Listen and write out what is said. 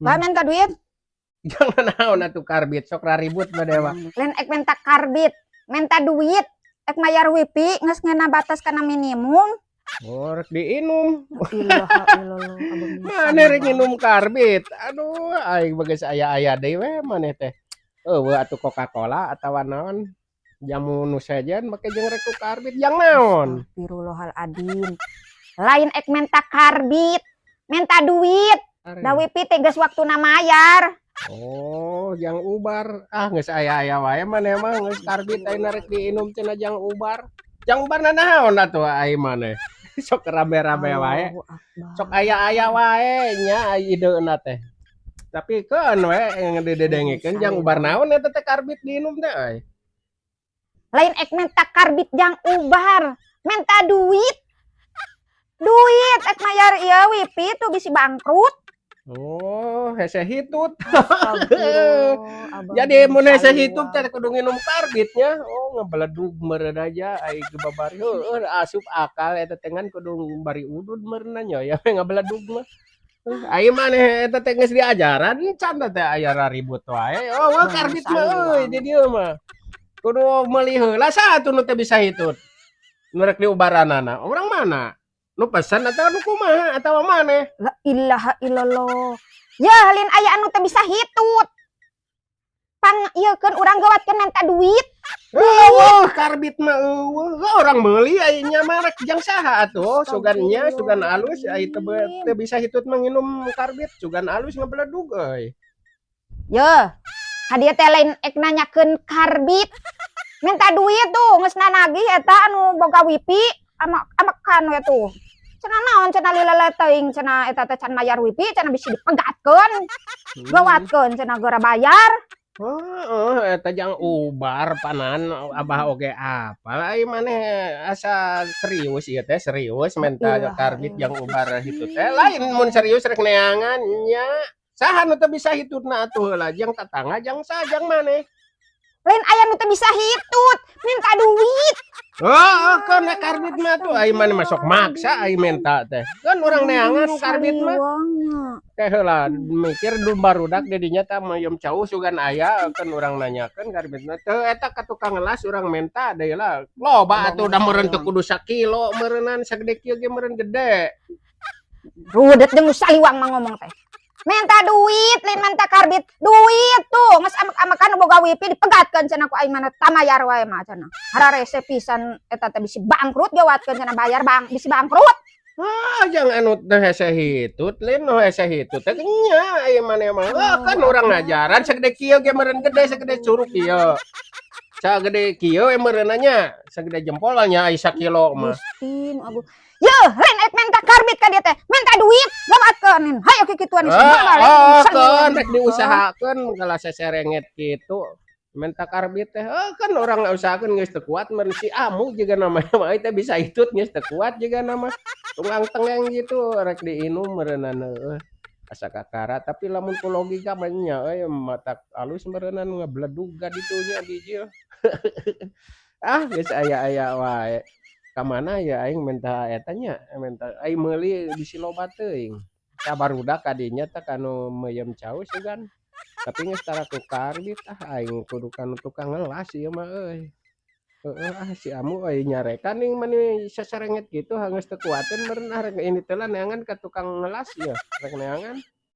Bae minta duit. Jang naon atuh karbit, sok raribut mah dewa. Lain ek minta karbit, minta duit. Ek mayar wifi geus ngeuna batas kana minimum. Oh, rek diinum. Ilaha illallah, abang. Maneh rek nginum karbit? Aduh, aing mah geus aya-aya deui we maneh teh. Euweuh atuh Coca-Cola atawa naon. Jamu nu sejen make jeung rek ku karbit jang naon? Astagfirullahaladzim. Lain ek minta karbit, minta duit. Da wifi teh geus waktuna mayar. Oh, jang ubar. Ah, geus aya-aya wae maneh mah, geus karbit ayeuna rek diinum cenah jang ubar. Jang ubar nanaon atuh ai maneh? Sok rame-rame wae. Allahu Akbar. Sok aya-aya wae nya ai ideuna teh. Tapi keun we yang didedengekeun jang ubar naon eta teh karbit diinum teh euy. Lain ek minta karbit jang ubar, minta duit. Duit ek mayar ieu wifi tuh bisi bangkrut. Oh, hese hitut. Astagfirullah, abang. Jadi mun hese hitut teh kudu nginum karbitnya. Oh, ngebeledug meureun aja ai ge babari heueuh asup akal eta teh, ngan kudu bari udud meureun nya ya ngabeledug mah. Ai maneh eta teh geus diajaran can teh aya raribut wae. Oh, wah, karbit mah euy di dieu mah. Kudu meuli heula, satu nu teu bisa hitut. Nu rek diubaranana. Urang mana? Nu pesen atawa nu kumaha atawa maneh? La ilaha illallah. Ya lain aya anu teu bisa hitut. Pang ieu keun urang gawatkeun minta duit. Euweuh karbit mah euweuh. Urang meuli ai nya mah rek jang saha atuh? Sugan nya sugan alus ai teu teu bisa hitut mah nginum karbit, sugan alus ngabeledug euy. Ye, hadieu teh lain ek nanyakeun karbit. Minta duit tuh, geus nanagih eta anu boga wifi ama amekan we tuh. Cenah naon cenah lila teuing cenah eta teh can mayar wifi cenah bisi dipegatkeun. Gawatkeun cenah geura bayar. Heeh, eta jang ubar panan abah oge apal ai maneh asa serius ieu teh, serius menta karbit jang ubar hitut teh. Lain mun serius rek neangan nya. Saha nu teu bisa hitutna atuh heula, jang tatangga, jang saha, jang maneh? Lain aya nu teu bisa hitut, minta duit. Heeh, keun we karbit mah tuh ai maneh mah sok maksa ai menta teh. Kan urang neangan karbit mah. Teh heula mikir du barudak di dinya tah meuyeum cau sugan aya kan urang nanyakeun karbit mah teu eta ka tukang ngelas urang menta deui lah. Loba atuh da meureun teu kudu sakilo meureunan, sagede kieu ge meureun gede. Rudet jeung nu saliwang mah ngomong teh. Minta duit, lain minta karbit. Duit tuh, geus amek-amekan nu boga wifi dipegatkeun cenah ku aing mana tamayar wae mah cenah. Hararese pisan eta teh bisi bangkrut, gawatkeun cenah bayar bang bisi bangkrut. Ah, jang anu teu hese hitut, lain nu hese hitut teh nya ai maneh mah. Ah, kan urang ngajaran sagede kieu ge meureun gede, sagede curug ieu. Sagede kieu we meureunna nya, sagede jempol lah nya ai sakilo mah. Gusti nu agung. Yeuh, lain ek minta karbit ka dieu teh, minta duit, gawatkeun. Hayo kikituan. Ah, oh, keun rek diusahakeun kalau seserenget kitu. Minta karbit teh, oh, kan urang usahakeun geus teu kuat meureun si amu juga namanya mah teh bisa hitut geus teu kuat juga nama. Tunggang tengeng gitu rek diinum meureunna heueuh. Asa kakara tapi lamun ku logika mah nya euy matak alus meureunnan ngabeledug ka ditu nya bijil. Ah, geus aya-aya wae. Ka mana ya aing minta eta nya, minta ai meuli bisi loba teuing. Ka barudak ka dinya teh kanu meuyeum cau sugan. Tapi geus tara ku karbit ah aing kudu ka nu tukang ngelas ieu mah euy. Heeh, ah si amu euy nyarekan ning mani sasarenget kitu geus teu kuateun meureun ah rek ini teh lah neangan ka tukang ngelas ieu rek neangan.